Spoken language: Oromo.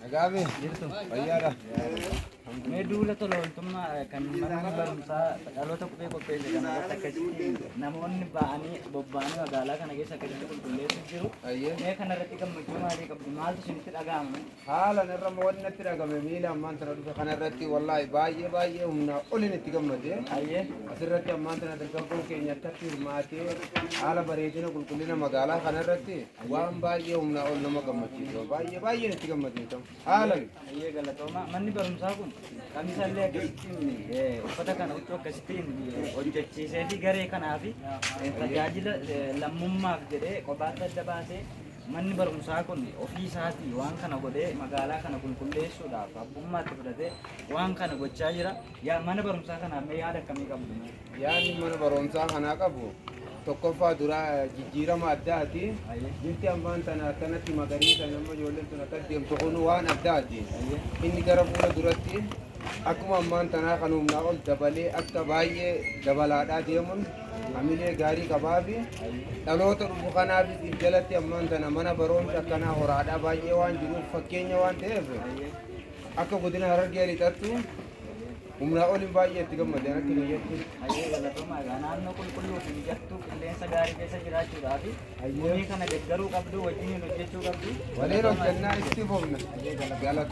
Nagaame. Jirtu. Fayyaadha. Mee duula tola ooltummaa kan manni barumsaa dhaloota qubee qopheesse kana irratti akkasitti namoonni ba'anii bobba'anii magaalaa kana keessa akkasitti qulqulleessu jiru. Ayyee. Mee kana irratti gammachuu maalii qabdu? Maaltu isinitti dhaga'ama? Haala narra wanni natti dhagame miila ammaan tana dhufe kana irratti wallaahi baay'ee baay'ee humnaa olin itti gammade. Ayyee. Asirratti ammaan tana dargaggoon keenya akkatti hirmaatee haala bareedina qulqullina magaalaa kana irratti waan baay'ee humnaa ol nama gammachiisu. Baay'ee baay'een itti gammade. Haalan. Ayyee, galatooma. Manni barumsaa kun qamisa illee akkasittiin, uffata kana huccuu akkasittiin hojjechiisee fi garee kanaa fi tajaajila lammummaaf jedhee kophaatti adda baasee, manni barumsaa kun ofii isaatii waan kana godhee magaalaa kana qulqulleessuudhaaf abbummaatti fudhatee waan kana gochaa jira. Yaa mana barumsaa kanaaf mee yaada akkamii qabdu? Yaadni mana barumsaa kanaa qabu tokkoffaa duraa jijjiirama addaati. Bifti ammaan tana akkanatti magariisa nama ijoolleen tun akka deemtu kun waan addaati. Inni gara fuula duratti akkuma ammaan tanaa kan humnaa ol dabalee akka baay'ee dabalaadhaa deemuun hamilee gaarii qabaafi dhaloota dhufu kanaafis if jalatti ammaan tana mana barumsa akkanaa horaadhaa baay'ee waan jiruuf, fakkeenya waan ta'eef, akka godina Harargee Lixattu humnaa oliin baay'ee itti gammadeen akka biyyatti. Ayyee, galatooma. Egaa naannoo qulqulluu fi mijattuu qilleensa gaarii keessa jiraachuudhaaf gumii kana deeggaruu qabdu, wajjiniin hojjechuu qabdu. Waliin hojjannaa, itti fufna. Ayyee, galatooma. Galatooma.